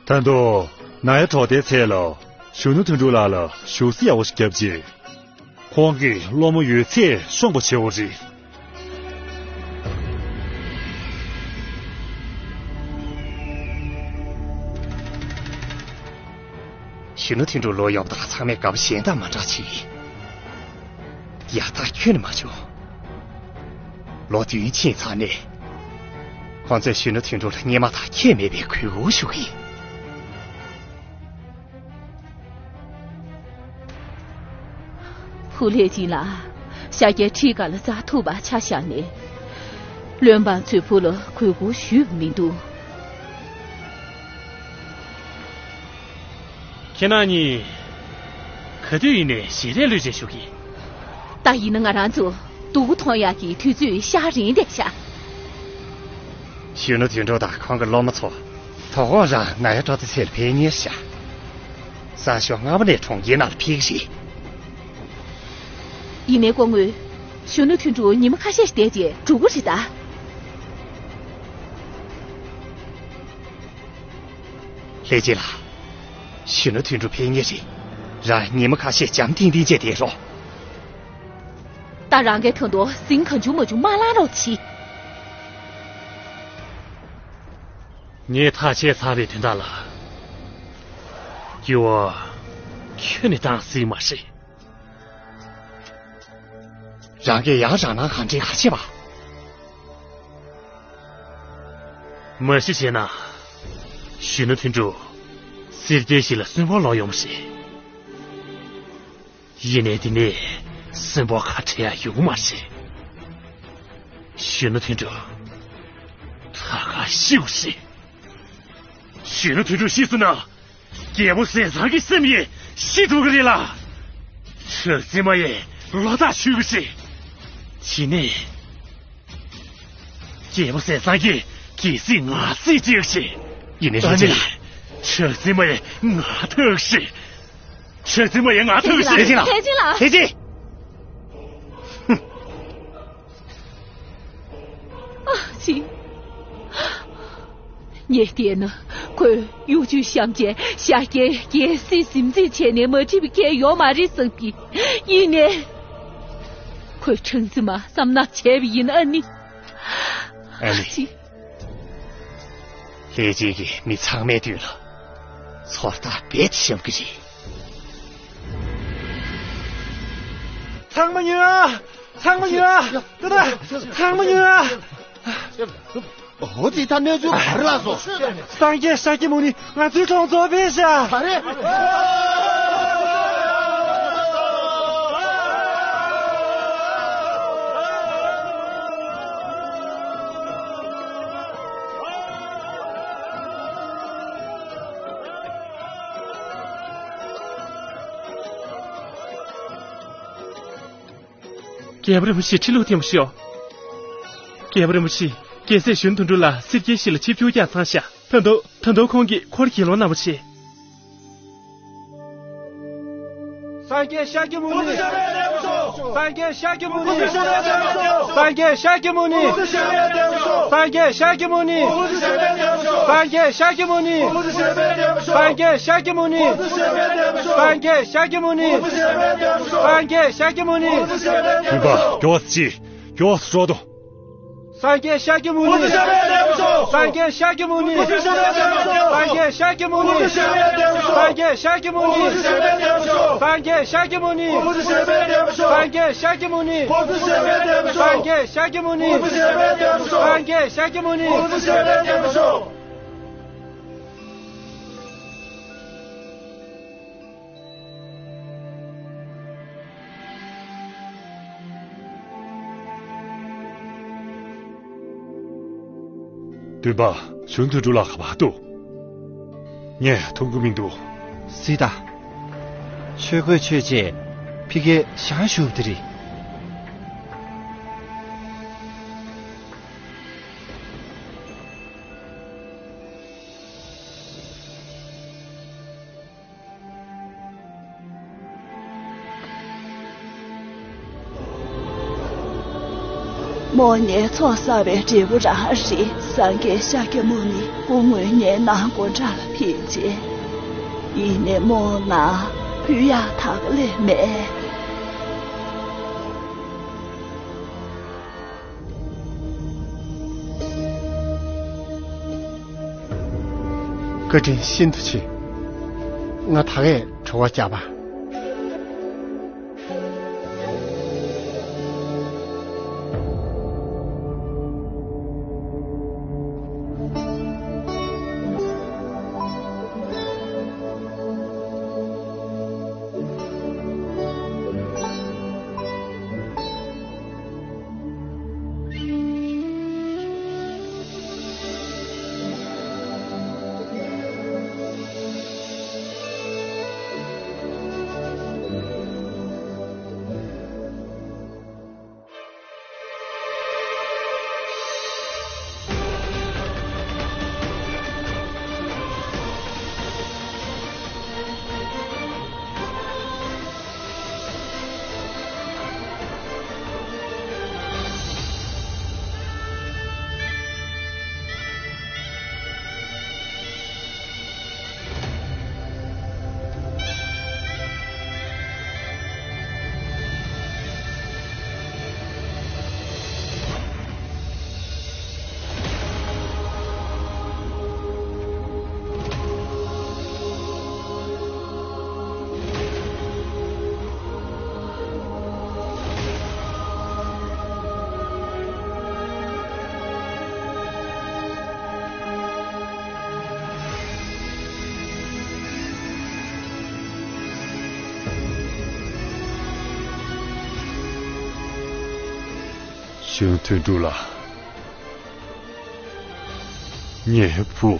པོ་བྱེད། ད་དུང་ནང་ཡ་གྲོགས་དེའི་ཚད་ལ་གཞོན་ནུ་དོན་གྲུབ་ལགས་ལ་བཞུགས་ས་ཡག་པོ་ཞིག་བརྒྱབ་རྗེས། ཁོང་གི་སློང་མོ་ཡོད་ཚད་ཤོང་པ་བྱེད་དགོས་རེད། གཞོན་ནུ་དོན་གྲུབ་ལོ་ཡོང་དུས་ཚང་མས་དགའ་པོ་གཞན་དང་མ་འདྲ་ཅིག་ཡག་ཐག་ཁྱོན་ནས་མ་བྱུང་། ལོ་བདུན་ཕྱིན་ཚར་ནས། ཁོང་ཚོས་གཞོན་ནུ་དོན་གྲུབ་ལ་སྔོན་མ་དང་ཁྱད་མེད་པའི་གུས་བཀུར་ཞུ་གི་ཡིན། ཧུ་ལེ་ཅིན་ལགས། ཤཱཀྱའི་ཁྲི་ག་ལ་བཙག་ཐུབ་པ་ཆ་བཞག་ནས། བློན་འབངས་ཚོའི་བུ་ལ་གུས་བཀུར་ཞུས་མི་འདུག་ཁྱེད་རང་གཉིས་ག་དུས་ཡིན་ནའི་ཞལ་རས་གློད་བྱས་བཞུགས་ཀྱི། ད་ཡིན་ན་ང་རང་ཚོ་སྡུག་གུ་མཐོང་ཡག་གི་དུས་ཚོད་ཤར་རན་བསྡད་ཤག་གཞོན་ནུ་དོན་གྲུབ་དང་ཁོང་གི་སློབ་མ་ཚོ། དོ་དགོང་རང་ན་ཡ་ཀྲོ་ཏི་ཚེ་ལ་ཕེབས་ཉེར་ཤག་གསང་ཞོགས་སྔ་མོ་ནས་གྲོང་ཁྱེར་ནང་ལ་ཕེབས་ཀྱི་རེད། ཡིན་ནའི་སྐུ་ངོ། གཞོན་ནུ་དོན་གྲུབ་ཉི་མ་ཁ་ཤས་ཤིག་བསྡད་རྗེས་འགྲོ་གི་རེད་ད། ལྷས་སྦྱིན་ལགས། གཞོན་ནུ་དོན་གྲུབ་ཕེབས་ཉེ་རེད། རང་ཉི་མ་ཁ་ཤས་འཇམ་ཐིང་ཐིང་བྱས་བསྡད་རོགས། ད་རང་གིས་ད་དུང་ཟིང་གང་བྱུང་མ་བྱུང་མ་ལངས་རོགས་གྱིས། ངས་ཐག་བཅད་ཚར་བའི་དོན་དག་ལ། སྐྱེ་བ་ཁྱོན་ནས་བཏང་སྲིད་མ་རེད། རང་གིས་ཡང་རང་སྣང་གང་དྲན་ག་བྱེད་པ། མ་གཞི་བྱས་ན། གཞོན་ནུ་དོན་གྲུབ་སེར་སྐྱའི་གཞིས་ལ་གསོན་པོར་ལོག་ཡོང་བ་རེད། ཡིན་ནའི་འདི་ནས་གསོན་པོ་ཁ་བྲལ་ཡག་ཡོང་མ་རེད། གཞོན་ནུ་དོན་གྲུབ་ད་ག་ཤི་བ་རེད། གཞོན་ནུ་དོན་གྲུབ་ཤི་སོང་ན། རྒྱལ་པོ་ཟས་གཙང་གི་སེམས་ཡང་ཤི་འགྲོ་གི་རེད་ལ། གྲགས་འཛིན་མ་ཡང་ལོ་ལྟར་འཆི་གི་རེད། དེ་ནས། རྒྱལ་པོ་ཟས་གཙང་གིས་གལ་སྲིད་ང་རྩིས་སྤྲད་ཤིག་ཡིན་ནའི་ཨ་ནི། ལྷས་སྦྱིན་ལགས། གྲགས་འཛིན་མ་ཡང་ང་ཐུག་ཤིག་གྲགས་འཛིན་མ་ཡང་ང་ཐུག་ཤིག་ལྷས་སྦྱིན་ལགས། ལྷས་སྦྱིན་ལགས། ལྷས་སྦྱིན། ཨ་ཙི། ངས་བལྟས་ན་ཁོས་གཡོ་ཇུས་བཤམས་བྱས་ཤཱཀྱའི་རྒྱལ་སྲིད་ཟིན་རྩིས་བྱས་ནས་མ་འགྲིག་པའི་སྐད་ཡོད་མ་རེད་བསམ་གི། ཡིན་ནའི། ཁོས་གྲགས་འཛིན་མ་བསམ་ན་བྱས་པ་ཡིན་ཨ་ནི། ཨ་ནི། ཨ་ཙི། ལྷས་སྦྱིན་གྱིས་མི་ཚང་མའི་མདུན་ལ་ཚོར་ཐག་རྦད་དེ་བཤམས་ཀྱི་རེད། ཚང་མ་ཉོན་ཨ། ཚང་མ་ཉོན་ཨ། ཏུ་ཏུ། ཚང་མ་ཉོན་ཨ། འོ་དེ་ད་གནས་ཚུལ་ག་རེ་ལགས་སོ། སངས་རྒྱས་ཤཱཀྱ་མུ་ནི་ང་ཚོའི་གྲོང་ཚོར་ཕེབས་ཤག་ག་རེ། རྒྱལ་པོ་རིན་པོ་ཆེ་ཁྲི་ལུགས་ལྡན་པ་ཤོག་རྒྱལ་པོ་རིན་པོ་ཆེ། རྒྱལ་སྲས་གཞོན་དོན་གྲུབ་ལགས་སེར་སྐྱའི་གཞིས་ལ་ཆིབས་བསྒྱུར་རྒྱག་ཚར་ཤག་ད་དུང་ད་དུང་ཁོང་གིས་ཁོར་དགེ་སློང་གནང་བ་བྱེད། སངས་རྒྱས་ཤཱཀྱ་མུ་ནི། སངས་རྒྱས་ཤཱཀྱ་མུ་ནི། སངས་རྒྱས་ཤཱཀྱ་མུ་ནི། སངས་རྒྱས་ཤཱཀྱ་མུ་ནི། སངས་རྒྱས་ཤཱཀྱ་མུ་ནི། སངས་རྒྱས་ཤཱཀྱ་མུ་ནི། སངས་རྒྱས་ཤཱཀྱ་མུ་ནི། སངས་རྒྱས་ཤཱཀྱ་མུ་ནི། སངས་རྒྱས་ཤཱཀྱ་མུ་ནི། སྟོན་པ། མགྱོགས་ཅིག་མགྱོགས་སུ་འགྲོ་དང་། སངས་རྒྱས་ཤཱཀྱ་མུ་ནི། སངས་རྒྱས་ཤཱཀྱ་མུ་ནི། སངས་རྒྱས་ཤཱཀྱ་མུ་ནི། སངས་རྒྱས་ཤཱཀྱ་མུ་ནི། སངས་རྒྱས་ཤཱཀྱ་མུ་ནི། སངས་རྒྱས་ཤཱཀྱ་མུ་ནི། སངས་རྒྱས་ཤཱཀྱ་མུ་ནི། སངས་རྒྱས་ཤཱཀྱ་མུ་ནི། སངས་རྒྱས་ཤཱཀྱ་མུ་ནི། སྟོན་པ། གཞོན་དོན་གྲུབ་ལགས་ག་པར་འདུག་ངས་མཐོང་གི་མི་འདུག་སྲིད་ད། ཆོས་གོས་ཆོད་རྗེས་ཕ་གིར་བཞེངས་བཞུགས་པ་དེ་རེད། མོ་ངའི་ཚོགས་བསགས་པའི་འབྲས་བུ་རང་རེད། སངས་རྒྱས་ཤཱཀྱ་མུ་ནི་སྐུ་དངོས་ངའི་ནང་སྒོ་འགྲམ་ལ་ཕེབས་རྗེས། ཡིན་ནའི་མོ་ང་ཕུད་ཡག་ད་ག་ལས་མེད། བཀའ་དྲིན་ཤིན་ཏུ་ཆེ། ང་ད་གས་གྲོད་ཁོག་རྒྱགས་པ། གཞོན་དོན་གྲུབ་ལགས། ངའི་བུ།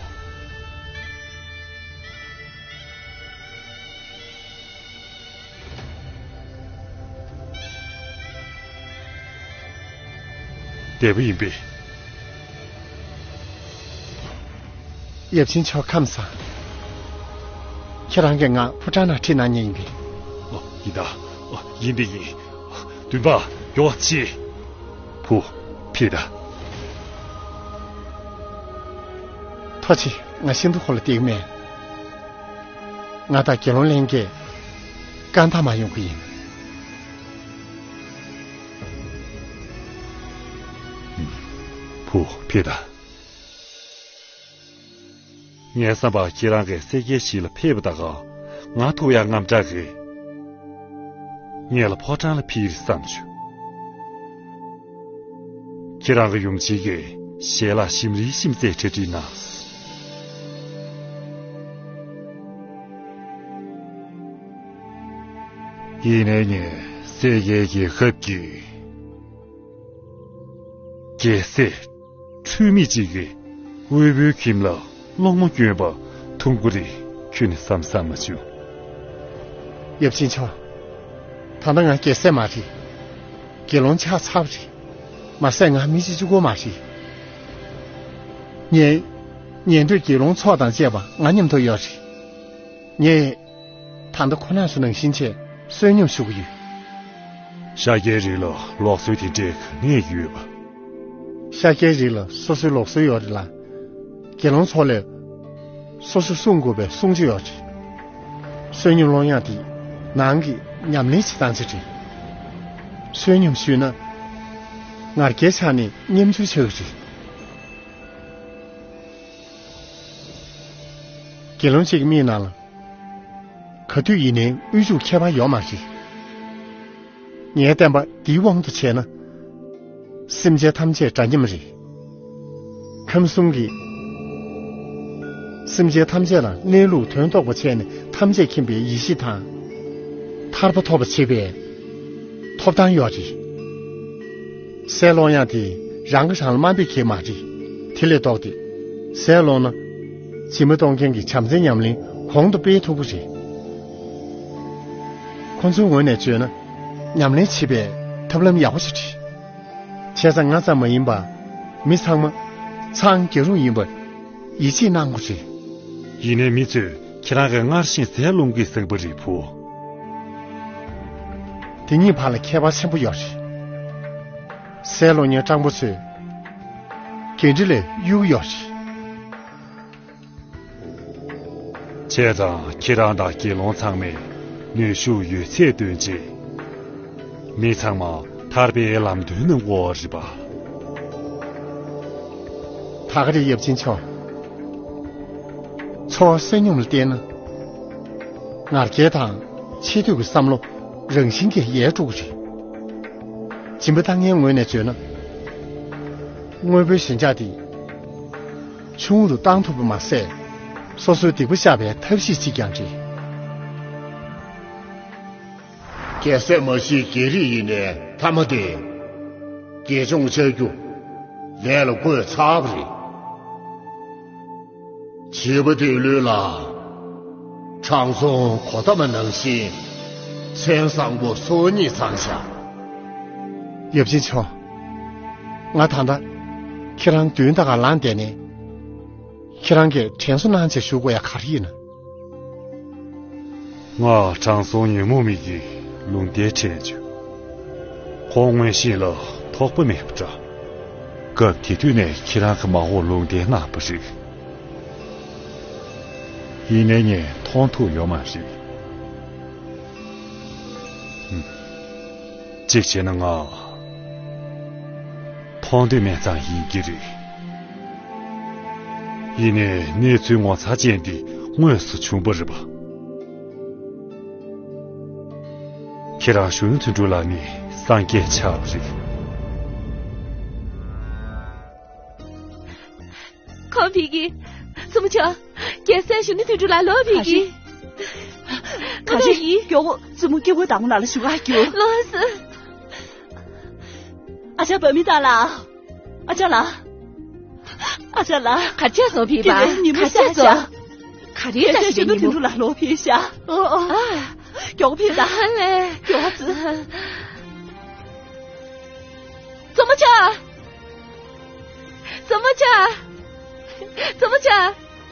བདེ་པོ་ཡིན་པས། ཡབ་ཆེན་མཆོག་ཁམས་བཟང་། ཁྱེད་རང་གིས་ང་ཕོ་བྲང་ནང་ཁྲིད་གནང་མཁན་ཡིན་པས། ཨོ། ཡིན་ད། ཨོ། ཡིན་དེ་ཡིན། བདུན་པ། མགྱོགས་པོ་ཕྱིན། བུ། ཕྱིན་ད། ཐུགས་རྗེ་ཆེ། ང་ཤིན་ཏུ་ཁོ་ལ་བརྟེན་མེད། ང་དང་དགེ་སློང་ལྷན་རྒྱས་ཀ་ཐ་མར་ཡོང་གི་ཡིན། བུ། ཕྱིན་ད། ངའི་བསམ་པར་ཁྱེད་རང་གིས་སེར་སྐྱའི་གཞིས་ལ་ཕེབས་པ་དང་། ང་ཐུག་ཡག་དངངས་སྐྲག་གིས། ངེད་ལ་ཕོ་བྲང་ལ་ཕེབས་བསམ་བྱུང་། ཁྱེད་རང་གི་ཡུམ་ཆེན་གྱིས་ཞལ་ལག་ཞིམ་རིལ་ཞིམ་ཟས་གྲ་སྒྲིག་གནང་། ཡིན་ནའི་ངས་སེར་སྐྱའི་རྒྱལ་ཁབ་ཀྱི་རྒྱལ་སྲས་འཁྲུལ་མེད་ཅིག་གི་དབུལ་པོའི་ཁྱིམ་ལ་སློང་མོ་བསྐྱོན་པ་མཐོང་གི་རེད། ཁྱོན་ནས་བསམ་བསམ་མ་བྱུང་། ཡབ་ཆེན་མཆོག། ད་ལྟ་ང་རྒྱལ་སྲས་མ་རེད། དགེ་སློང་ཆགས་ཚར་བ་རེད། མ་ཟད་ང་མི་གཅིག་གཅིག་པོ་མ་རེད། ངས་ཉན་ཐོས་དགེ་སློང་ཚོགས་དང་བཅས་པ་ང་མཉམ་དུ་ཡོད་རེད། ངས་ད་ལྟ་ཁོ་རང་ཚོ་ནང་བཞིན་བྱས་བསོད་སྙོམས་ཞུ་གི་ཡོད། ཤཱཀྱའི་རིགས་ལ་ལུགས་སྲོལ་དེ་འདྲས་ག་ནས་ཡོད་པ། ཤཱཀྱའི་རིགས་ལ་སོ་སོའི་ལུགས་སྲོལ་ཡོད་རེད་ལ། དགེ་སློང་ཚོ་ལས་སོ་སོ་བསྲུང་དགོས་པའི་སྲུང་བྱ་ཡོད་རེད། བསོད་སྙོམས་སློང་ཡག་དེ་ནང་གི་ཉམས་ལེན་བྱེད་སྟངས་ཅིག་རེད། བསོད་སྙོམས་ཞུས་ན་ང་རྒྱལ་ཆགས་ནས་སྙོམས་འཇུག་ཆགས་ཀྱི་རེད། དགེ་སློང་གཅིག་གི་མིག་ནང་ལ་ག་དུས་ཡིན་ནའི་དབུལ་ཕྱུག་ཁྱད་པར་ཡོད་མ་རེད། ངའི་བསྟན་པ་འདིའི་དབང་དུ་བྱས་ན། སེམས་ཅན་ཐམས་ཅད་འདྲ་མཉམ་རེད། ཁམས་གསུམ་གྱི་སེམས་ཅན་ཐམས་ཅད་ལ་གནས་ལུགས་དོན་རྟོགས་པ་བྱས་ནས་ཐམས་ཅད་མཁྱེན་པའི་ཡེ་ཤེས་དང་། ཐར་པ་ཐོབ་པ་བྱེད་པའི་ཐོབ་ཐང་ཡོད་རེད། ཟས་སློང་ཡག་དེ་རང་གིས་རང་ལ་དམའ་འབེབས་བྱེད་མ་རེད། དེ་ལས་ལྡོག་སྟེ། ཟས་སློང་ན། སྦྱིན་པ་གཏོང་མཁན་གྱི་བྱམས་བརྩེའི་ཉམས་ལེན་གོང་དུ་སྤེལ་ཐུབ་ཀྱི་རེད། ཁོ་ཚོའི་ངོས་ནས་བརྗོད་ན། ཉམས་ལེན་བྱེད་པའི་ཐབས་ལམ་ཡག་པོ་ཞིག་རེད། བྱས་ཙང་ང་ཙམ་མ་ཡིན་པར་མི་ཚང་མ་ཚང་རྒྱ་རུ་ཡིན་པར་ཡིད་ཆེས་གནང་དགོས་རེད། ཡིན་ནའི་མི་ཚོས་ཁྱེད་རང་གིས་སྔར་བཞིན་ཟས་སློང་གི་ཟེར་བ་རེད་བུ། དེ་གཉིས་བར་ལ་ཁྱད་པར་ཆེན་པོ་ཡོད་རེད། ཟས་སློང་མཁན་སྤྲང་པོ་ཚོས་འགན་འཁྲི་ལས་གཡོལ་གྱི་ཡོད་རེད། བྱས་ཙང་ཁྱེད་རང་དང་དགེ་སློང་ཚང་མས་ནུས་ཤུགས་ཡོད་ཚད་བཏོན་རྗེས། མི་ཚང་མ་ཐར་པའི་ལམ་སྟོན་གནང་དགོས་རེད་པ། ད་ག་རེད་ཡབ་ཆེན་མཆོག། འཚོ་བ་བསོད་སྙོམས་ལ་བརྟེན་ན། ང་རྒྱལ་དང་ཆེ་བསྟོད་ཀྱི་བསམ་བློ་རང་བཞིན་གྱིས་ཡལ་འགྲོ་གི་རེད། སྦྱིན་པ་བཏང་མཁན་ངོས་ནས་བརྗོད་ན། དངོས་པོའི་ཞེན་ཆགས་དེ། ཆུང་ངུ་རུ་བཏང་ཐུབ་པ་མ་ཟད། སོ་སོའི་སྡིག་པ་བཤགས་པའི་ཐབས་ཤེས་ཤིག་ཀྱང་རེད། རྒྱལ་སྲས་མ་གཞི་རྒྱལ་རིགས་ཡིན་ནའི་མཐའ་མ་དེ། དགེ་སྦྱོང་བྱ་རྒྱུ་ལས་ལ་བཀོད་ཚར་བ་རེད། བྱིས་པ་དེའི་ལུས་ལ་དྲང་སྲོང་གོ་ཏ་མ་ནང་བཞིན་མཚན་བཟང་པོ་སོ་གཉིས་ཚང་བཞག། ཡབ་ཆེན་མཆོག། ང་ད་ལྟ་ཁྱེད་རང་མདུན་ད་ག་ལངས་བསྡད་ནས། ཁྱེད་རང་གིས་དྲན་གསོ་གནང་བྱས་ཞུ་དགོས་ཡ་ག་རེ་ཡིན་ན། ང་དྲང་སྲོང་ཉོན་མོངས་མི་ཡི་ལུང་བསྟན་དྲན་བྱུང་། ཁོང་མངོན་ཤེས་ལ་ཐོགས་པ་མེད་པ་འདྲ། སྐབས་དེ་དུས་ནས་ཁྱེད་རང་གི་མ་འོངས་ལུང་བསྟན་གནང་བ་རེད། ཡིན་ནའི་ངས་མཐོང་ཐུབ་ཡོད་མ་རེད། ཧུམ། གཅིག་བྱས་ན་ང་མཐོང་འདོད་མེད་ཙང་ཡིན་གྱི་རེད། ཡིན་ནའི་གནས་ཚུལ་ངོ་མཚར་ཅན་འདི་དངོས་སུ་བྱུང་བ་རེད་པ། ཁྱེད་རང་གཞོན་ནུ་དོན་གྲུབ་ལགས་ནི་སངས་རྒྱས་ཆགས་པ་རེད། ཁོང་ཕེབས་ཀྱི། བཙུན་མོ་ཆོག། རྒྱལ་སྲས་གཞོན་ནུ་དོན་གྲུབ་ལགས་ལོག་ཕེབས་ཀྱི། ག་རེ། ག་རེ་ཡིན། མགྱོགས་པོ་བཙུན་མོ་སྐྱེ་བོ་དང་པོ་ནང་ལ་བཞུགས་ག་རྒྱུགས། ལོགས་སུ། ཨ་ཅག་བ་མི་ཏང་ལགས། ཨ་ཅག་ལགས། ཨ་ཅག་ལགས། ག་རེ་བྱས་སོང་ཕིས་པ། དེ་རིང་ཉིན་མོ་ག་རེ་བྱས་ཤར་སོང་། ཤར། ག་རེ་ད་ཞིག་གཞོན་ནུ་དོན་གྲུབ་ལགས་ལོག་ཕེབས་ཤག་ཨོ་ཨོ། ཨ། མགྱོགས་ཕེབས་དང་། ཨ་ལེ། མགྱོགས་ཙི། བཙུན་མོ་ཆ། བཙུན་མོ་ཆ། བཙུན་མོ་ཆ།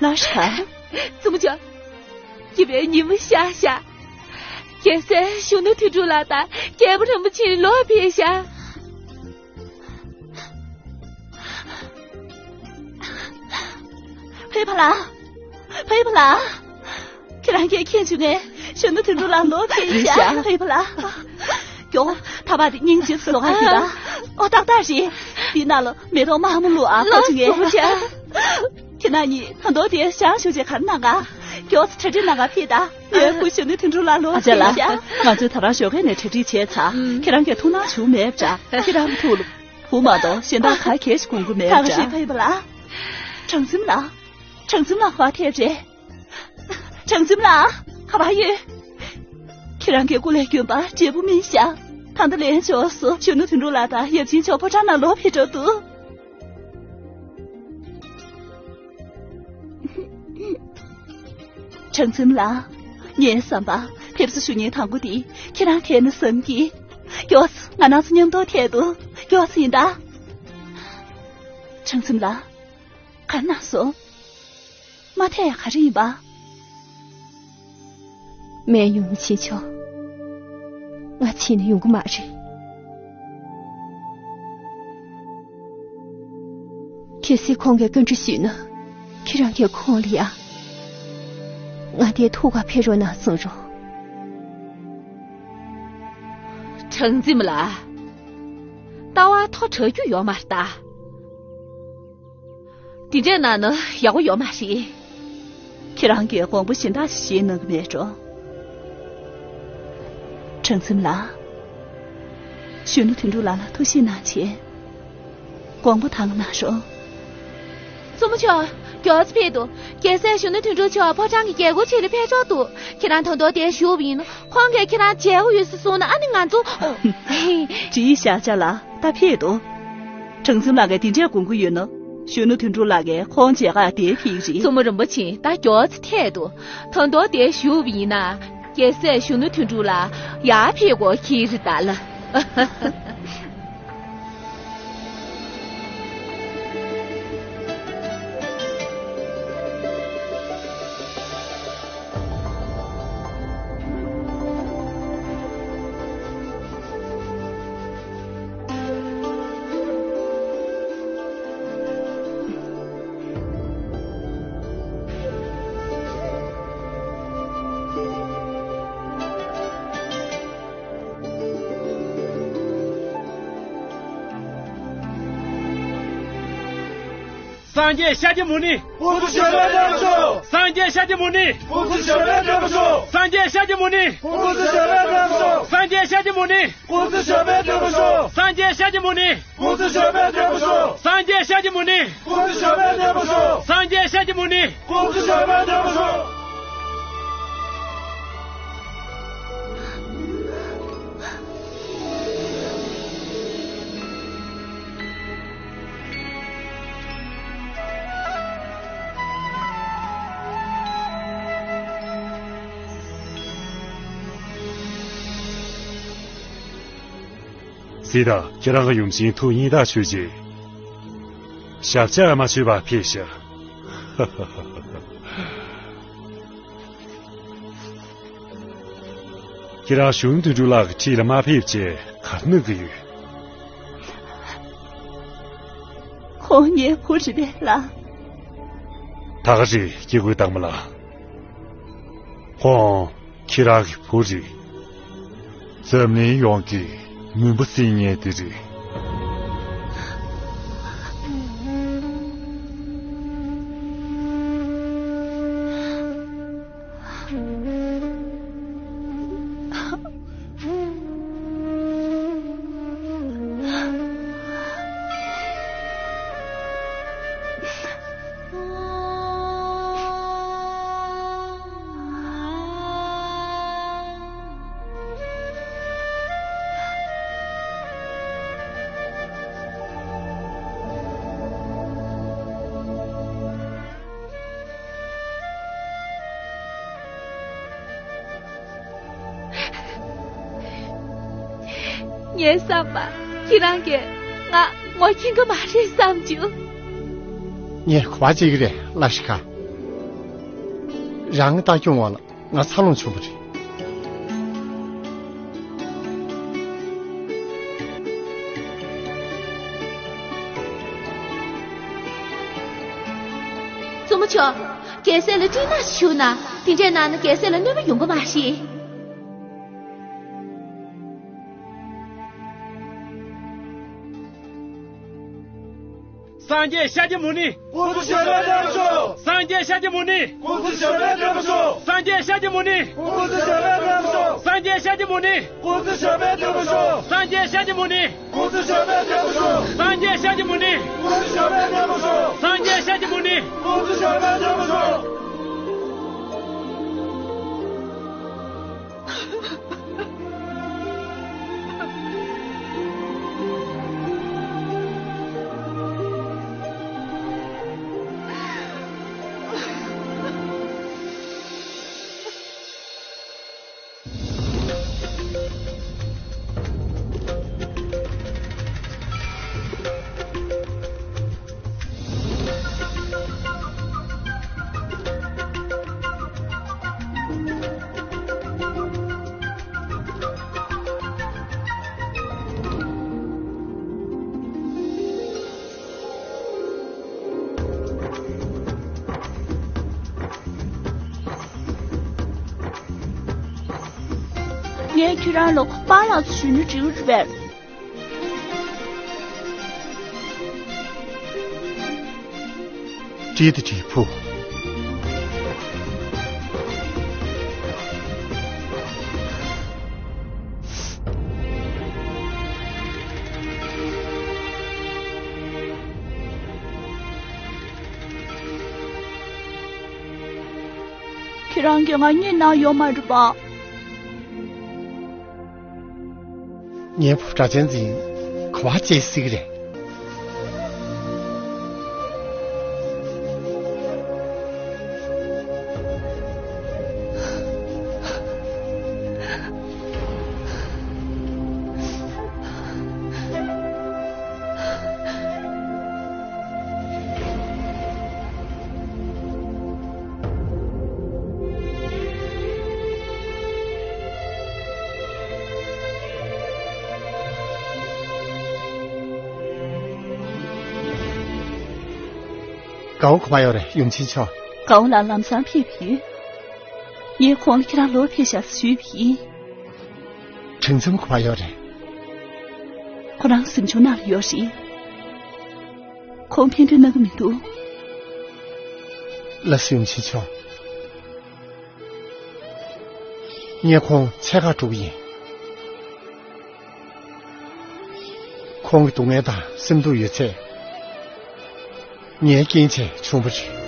ལགས་སོ། བཙུན་མོ་ཆ། སྐྱིད་པའི་ཉིན་མོ་ཤར་ཤག་རྒྱལ་སྲས་གཞོན་ནུ་དོན་གྲུབ་ལགས་དང་རྒྱལ་པོ་རིན་པོ་ཆེ་ལོག་ཕེབས་ཤག་ཕེབས་པ་ལགས། ཕེབས་པ་ལགས། ཁྱེད་རང་གིས་མཁྱེན་བྱུང་ངས། གཞོན་ནུ་དོན་གྲུབ་ལགས་ལོག་ཕེབས་ཤག་རེད་ཤག་ཕེབས་པ་ལགས། མགྱོགས། ཐག་པ་དེ་སྙིང་རྗེ་བཟོ་ག་ཡིན་ད། ཨོ་ཏག་ཏག་རེད། འདི་ནང་ལ་མེ་ཏོག་དམར་མོ་བླུགས་ཨ། ཁོ་བྱུང་ངས། ལགས་སོ་ཤག་ཁྱེད་རང་གཉིས་ད་དུང་དེར་བཞུགས་བྱས་ག་རེ་གནང་ག་མགྱོགས་ཚེ་གྲ་སྒྲིག་གནང་ག་ཕེབས་ད། ངའི་བུ་གཞོན་ནུ་དོན་གྲུབ་ལགས་ལོག་ཨ་ཅག་ཕེབས་ལགས། ཤག་ང་ཚོས་ད་རང་ཞོགས་ཀས་ནས་གྲ་སྒྲིག་བྱས་ཚར། ཨུམ། ཁྱེད་རང་གིས་ཐུགས་སྣང་བྱུང་མེད་པ་འདྲ། ཁྱེད་རང་ཐུགས་ལ་བུ་མ་གཏོགས་གཞན་དག་ག་གས་ཤིག་དགོངས་ཀྱི་མེད་པ་འདྲ། ད་ག་ཞིག་ཕེབས་པ་ལགས། དྲང་སེམས་ལགས། དྲང་སེམས་ལགས་ག་པར་ཕེབས་རེད། དྲང་སེམས་ལགས་ག་པར་ཡོད། ཁྱེད་རང་གི་སྐུ་ལས་གྱོན་པ་བགྲེས་པོ་མིན་ཤག་ད་ལྟ་ལེན་ཆོག་སོ། གཞོན་ནུ་དོན་གྲུབ་ལགས་དང་ཡབ་ཆེན་མཆོག་ཕོ་བྲང་ནང་ལོག་ཕེབས་འགྲོ་འདུག་དྲང་སེམས་ལགས། ངའི་བསམ་པ། ཕེབས་བསུ་ཞུ་མཁན་དང་པོ་དེ་ཁྱེད་རང་ཐད་ན་བསམ་གྱི། མགྱོགས་ཙི་ང་རང་ཚོ་མཉམ་དུ་ཐད་དོ། མགྱོགས་ཙི་ཡིན་ད། དྲང་སེམས་ལགས། ག་རེ་གནང་སོང་། མ་ཐད་ཡ་ག་རེ་ཡིན་པ། སྨན་གཡོག་མི་ཆེན་མཆོག་ང་ཕྱིན་ན་ཡོང་གི་མ་རེད། གལ་སྲིད་ཁོང་གིས་བཀའ་འདྲི་ཞུས་ན། ཁྱེད་རང་གིས་ཁོང་ལ་ཡ། ང་འདིར་ཐུག་ག་ཕེབས་རོགས་གནང་གསུང་རོགས། དྲང་སེམས་ལགས། ལྟ་བ་མཐོ་དྲགས་རྒྱུ་ཡོད་མ་རེད་ད། དེ་འདྲས་གནང་ན་ཡག་པོ་ཡོད་མ་རེད། ཁྱེད་རང་གིས་དགོངས་པ་གཞན་དག་ཞིག་བཞེས་གནང་གི་མེད་འགྲོ། དྲང་སེམས་ལགས། གཞོན་ནུ་དོན་གྲུབ་ལགས་ལ་ཐུགས་ཞིབ་གནང་བྱས། དགོངས་པ་དྭངས་གནང་རོགས། བཙུན་མོ་མཆོག་མགྱོགས་ཙམ་ཕེབས་དང་། རྒྱལ་སྲས་གཞོན་ནུ་དོན་གྲུབ་མཆོག་ཕོ་བྲང་གི་རྒྱལ་སྒོ་ཕྱེ་ལ་ཕེབས་འབྱོར་འདུག་ཁྱེད་རང་ད་དུང་དེར་བཞུགས་པ་ཡིན་ན། ཁོང་གིས་ཁྱེད་རང་མཇལ་དགོས་ཡོད་ཟེར་གསུངས་ན། ཨ་ནི་ང་ཚོ། ཧེ། བྲིས་བཞག་བྱས་ལ་ད་ཕེབས་དང་། དྲང་སེམས་ལགས་ཀྱིས་དེ་འདྲས་དགོངས་ཀྱི་ཡོད་ན། གཞོན་ནུ་དོན་གྲུབ་ལགས་ཀྱིས་ཁོང་མཇལ་ཁ་དེར་ཕེབས་ཀྱི་རེད། བཙུན་མོ་རིན་པོ་ཆེ། ད་མགྱོགས་ཙམ་ཐད་དང་། ད་དུང་དེར་བཞུགས་པ་ཡིན་ན། རྒྱལ་སྲས་གཞོན་ནུ་དོན་གྲུབ་ལགས་ཡར་ཕེབས་དགོས་ཁེལ་རེད་ད་ལ། སངས་རྒྱས་ཤཱཀྱ་མུ་ནི། སྐུ་ཚེ་ཞབས་པད་བརྟན་པར་ཤོག་སངས་རྒྱས་ཤཱཀྱ་མུ་ནི། སྐུ་ཚེ་ཞབས་པད་བརྟན་པར་ཤོག་སངས་རྒྱས་ཤཱཀྱ་མུ་ནི། སྐུ་ཚེ་ཞབས་པད་བརྟན་པར་ཤོག་སངས་རྒྱས་ཤཱཀྱ་མུ་ནི། སྐུ་ཚེ་ཞབས་པད་བརྟན་པར་ཤོག་སངས་རྒྱས་ཤཱཀྱ་མུ་ནི། སྐུ་ཚེ་ཞབས་པད་བརྟན་པར་ཤོག་སངས་རྒྱས་ཤཱཀྱ་མུ་ནི། སྐུ་ཚེ་ཞབས་པད་བརྟན་པར་ཤོག་སངས་རྒྱས་ཤཱཀྱ་མུ་ནི། སྐུ་ཚེ་ཞབས་པད་བརྟན་པར་ཤོག་སྲིད་ད། ཁྱེད་རང་གི་ཡུམ་ཆེན་ཐུགས་མཉེས་དག་མཆོད་རྗེས། ཞབས་ཕྱག་མ་མཆོད་པར་ཕེབས་ཤིག་ཁྱེད་རང་གཞོན་ནུ་དོན་གྲུབ་ལགས་ཀྱི་འཁྲིས་ལ་མ་ཕེབས་ཅེས་ག་རེ་གནང་གི་ཡོད། ཁོང་ངའི་བུ་རེད་པས་ལགས། ད་ག་རེ་སྐྱེ་དགུའི་དྭངས་མ་ལགས། ཁོང་ཁྱེད་རང་གི་བུ་རེད། འཛམ་གླིང་ཡོངས་ཀྱི་མུན་པ་སེལ་མཁན་དེ་རེད། ངའི་བསམ་པ། ཁྱེད་རང་གིས་ང་ངོ་མཁྱེན་གྱི་མ་རེད་བསམ་བྱུང་། ངས་ག་པར་བྱེད་ཀྱི་རེད། ལ་ཤི་ཁ། རང་གི་ལྟ་སྐྱོང་བ་ལ་ང་འཚར་ལོངས་བྱུང་བ་རེད། བཙུན་མོ་མཆོག། རྒྱལ་སྲས་ལ་སྤྲིན་ནག་ཞིག་བྱུགས་ན། དེ་འདྲས་གནང་ན་རྒྱལ་སྲས་ལ་གནོད་པ་ཡོང་གི་མ་རེད། སངས་རྒྱས་ཤཱཀྱ་མུ་ནི། སྐུ་གཟུགས་ཞབས་པད་བརྟན་པར་ཤོག་སངས་རྒྱས་ཤཱཀྱ་མུ་ནི། སྐུ་གཟུགས་ཞབས་པད་བརྟན་པར་ཤོག་སངས་རྒྱས་ཤཱཀྱ་མུ་ནི། སྐུ་གཟུགས་ཞབས་པད་བརྟན་པར་ཤོག་སངས་རྒྱས་ཤཱཀྱ་མུ་ནི། སྐུ་གཟུགས་ཞབས་པད་བརྟན་པར་ཤོག་སངས་རྒྱས་ཤཱཀྱ་མུ་ནི། སྐུ་གཟུགས་ཞབས་པད་བརྟན་པར་ཤོག་སངས་རྒྱས་ཤཱཀྱ་མུ་ནི། སྐུ་གཟུགས་ཞབས་པད་བརྟན་པར་ཤོག་སངས་རྒྱས་ཤཱཀྱ་མུ་ནི། སྐུ་གཟུགས་ཞབས་པད་བརྟན་པར་ཤོག་ངས་ཁྱེད་རང་ལ་པཱ་ལགས་སུ་ཞུ་ནི་འགྲིག་རེད་པས། བྲིས་ཏེ་བྲིས་ཕུ། ཁྱེད་རང་གིས་ང་རྙེད་གནང་ཡོད་མ་རེད་པ། ངའི་བུ་སྒྲ་གཅན་འཛིན་ག་པར་བྱེད་སྲིད་ཀྱི་རེད། དགའ་བོ་ག་པར་ཡོད་རེད། ཡུམ་ཆེན་མཆོག་དགའ་བོ་ལགས་ལམ་སང་ཕེབས་ཡོད། ངས་ཁོང་ལ་ཁྱེད་རང་ལོག་ཕེབས་ཤག་ཞུས་པ་ཡིན། དྲིན་ཚེམ་ག་པར་ཡོད་རེད། ཁོ་རང་གཟིམ་ཆུང་ནང་ལ་ཡོད་རེད། ཁོང་ཕན་ཐོགས་གནང་གི་མི་འདུག་ལགས་སོ། ཡུམ་ཆེན་མཆོག་ངས་ཁོང་འཚོལ་གར་འགྲོ་གི་ཡིན། ཁོང་གི་སྡུག་བསྔལ་དང་སེམས་སྡུག་ཡོད་ཚད། ངའི་རྐྱེན་བྱས་བྱུང་བ་རེད།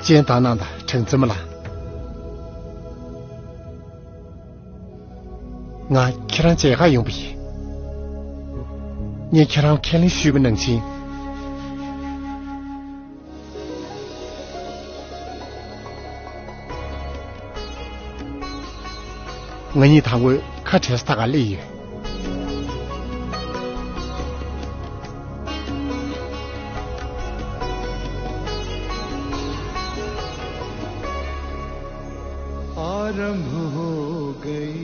སྤྱན་དང་ནང་དང་དྲང་འཛིན་མ་ལ། ང་ཁྱེད་རང་མཇལ་ཁ་ཡོང་པ་ཡིན། ངས་ཁྱེད་རང་ཁས་ལེན་ཞུས་པ་ནང་བཞིན། ང་གཉིས་དང་པོའི་ཁ་བྲལ་ས་ཐག་ག་སླེབས་ཡོད། आरंभ हो गई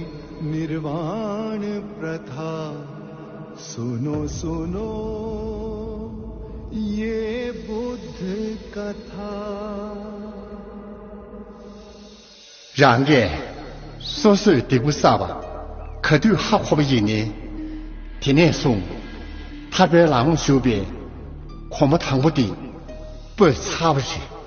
निर्वाण प्रथा। सुनो सुनो ये बुद्ध कथा। རང་གིས་སོ་སོས་སྡིག་པ་བསགས་པ་ག་དུས་ཧ་གོ་བ་ཡིན་ནའི། དེ་ནས་བཟུང་ཐར་པའི་ལམ་ལ་ཞུགས་པའི་གོམ་པ་དང་པོ་དེ་སྤོས་ཚར་བ་རེད།